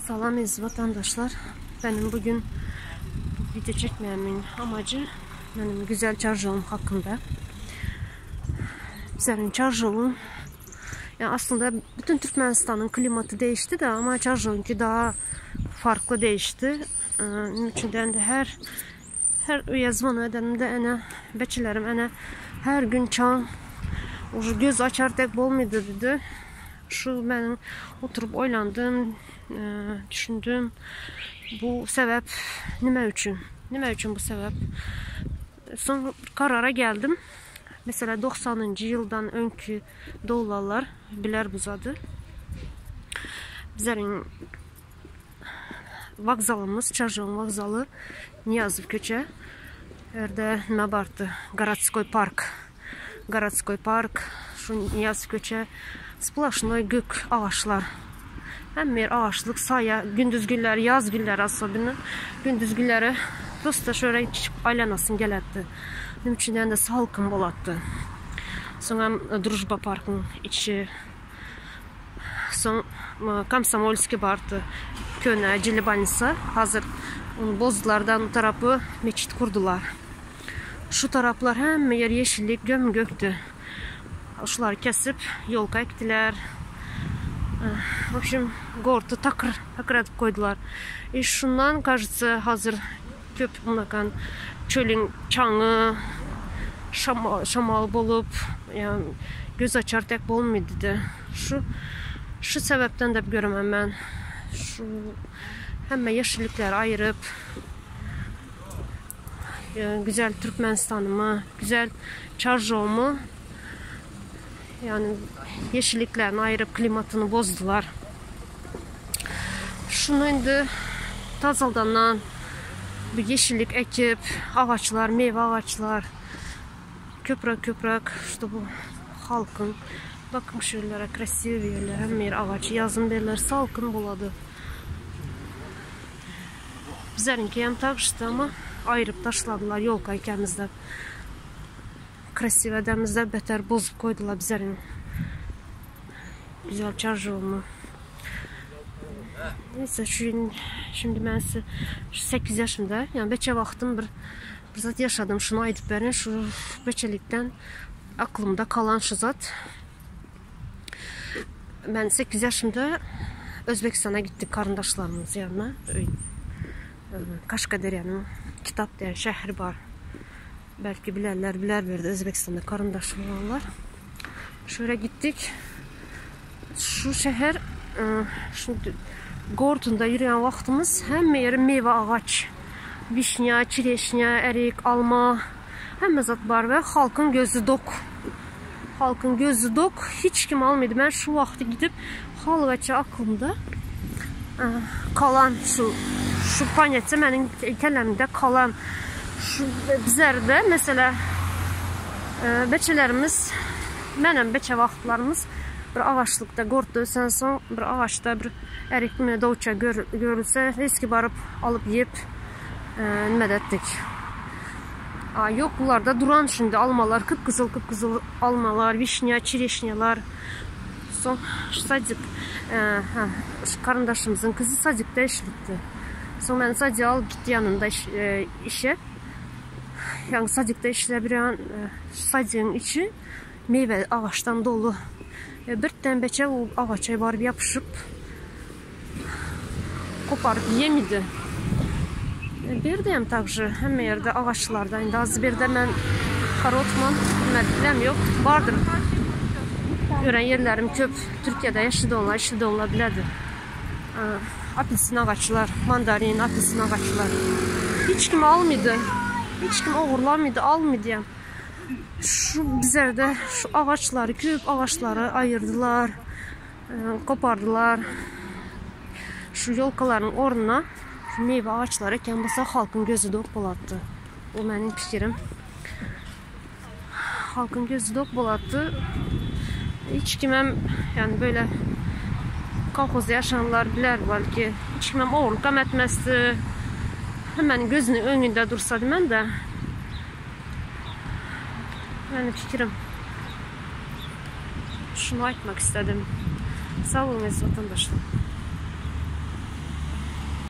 Salam eziz vatandaşlar. Benim bugün video çekmemin amacı benim güzel Çarjolum hakkında. Bizlerin Çarjolun yani aslında bütün Türkmenistan'ın klimatı değişti de ama Çarjolunki daha farklı değişti. Ee, de her her öyə zvon edəndə ənə bəçilərim ənə her gün çan göz açar tek bolmaydı dedi. Şu benim oturup oylandım, e, düşündüm. Bu sebep nime üçün? Nime üçün bu sebep? Son karara geldim. Mesela 90. yıldan önkü doğularlar bilər bu zadı. Bizlerin vokzalımız, Çarjol vokzalı Niyazov köçe. Yerdə nime bardı? Gorodskoy park. Gorodskoy park, şu Niyazov köçe. Splashnoy gök ağaçlar. Hem bir ağaçlık saya gündüz günleri, yaz günleri aslında gündüz günleri prosta şöyle çıkıp aylanasın geletdi. Nime üçün de salkın bolatdı. Sonra Drujba parkın içi. Son Komsomolski bardı. Köne Cilibanisa. Hazır onu bozdulardan tarafı meçit kurdular. Şu taraflar hem yer yeşillik göm göktü. Şuları kesip yolka ektiler. В общем, горты takır takır edip koydular. E şundan кажется hazır köp munakan çölün çaňy şamal, şamal bolup yani göz açar tek bolmaydı dedi. Şu şu sebepten de göremem ben. Şu hemme yeşillikleri ayırıp e, güzel Türkmenistan'ımı, güzel Çarjov'umu yani yeşilliklerini ayırıp klimatını bozdular. Şunu indi tazaldandan bir yeşillik ekip ağaçlar, meyve ağaçlar köprak köprak işte bu halkın bakın şöyle krasiv yerler hem yer ağaç yazın berler salkın boladı. Bizlerinki hem tagıştı ama ayırıp taşladılar yolka ikemizde. Krasiv edemizde beter bozup koydular bizlerin güzel çarjolumu. Neyse şu şimdi ben size 8 yaşında yani beçe vaxtım bir bir zat yaşadım. Şunu aytıp verin. Şu beçelikten aklımda kalan şu zat. Ben 8 yaşımda Özbekistan'a gittik karındaşlarımız yanına. Kaşkaderya'nın kitap diyen şehri var. Belki bilerler, biler bir de Özbekistan'da karındaşım olanlar. Şöyle gittik. Şu şehir, şu Gordon'da yürüyen vaxtımız hemme yeri meyve ağaç. Vişnya, çireşnya, erik, alma, hemme zat var ve halkın gözü dok. Halkın gözü dok. Hiç kim almadı. Ben şu vakti gidip halvaça aklımda kalan şu şu panyetsə mənim kəlləmdə kalan şu bizlərdə mesela beçələrimiz mənəm beçə vaxtlarımız bir ağaçlıqda qord döysən son bir ağaçda bir ərik mi dovça gör, görülsə riski barıb alıp yeyib e, nimə etdik. Aa, yok bunlarda duran şimdi almalar kıpkızıl kıpkızıl almalar, vişnya, çireşnyalar. Son sadik e, ha, karındaşımızın kızı sadikte işlikti. Son ben sadiği alıp gitti yanında iş, e, işe. Yani sadikte işle bir an e, sadiğin içi meyve ağaçtan dolu. E, bir tane beçe o ağaça varıp yapışıp koparıp yemidi. E, bir de также hemme yerde ağaçlarda. Indi az bir de mən karotman biləm yok vardır. Görən yerlərim köp Türkiye'de yaşadı onlar, işli onlar bilədir. Apelsin ağaçlar, mandarin, apelsin ağaçlar. Hiç kim almıydı. Hiç kim oğurlamıydı, almıydı yani. Şu bizlərdə şu ağaçları, köp ağaçları ayırdılar, e, kopardılar. Şu yolkaların ornuna şu meyve ağaçları eken bolsa halkın gözü dok bolatdı. O mənim fikrim. Halkın gözü dok bolatdı. Hiç kiməm yani böyle kolxozda yaşayanlar bilər belki. Hiç kiməm oğurluq etməzdi. Həmənin gözünün önündə dursa mən də Mənim fikrim. Şunu aytmaq istedim. Sağ olun əziz vatandaşlar.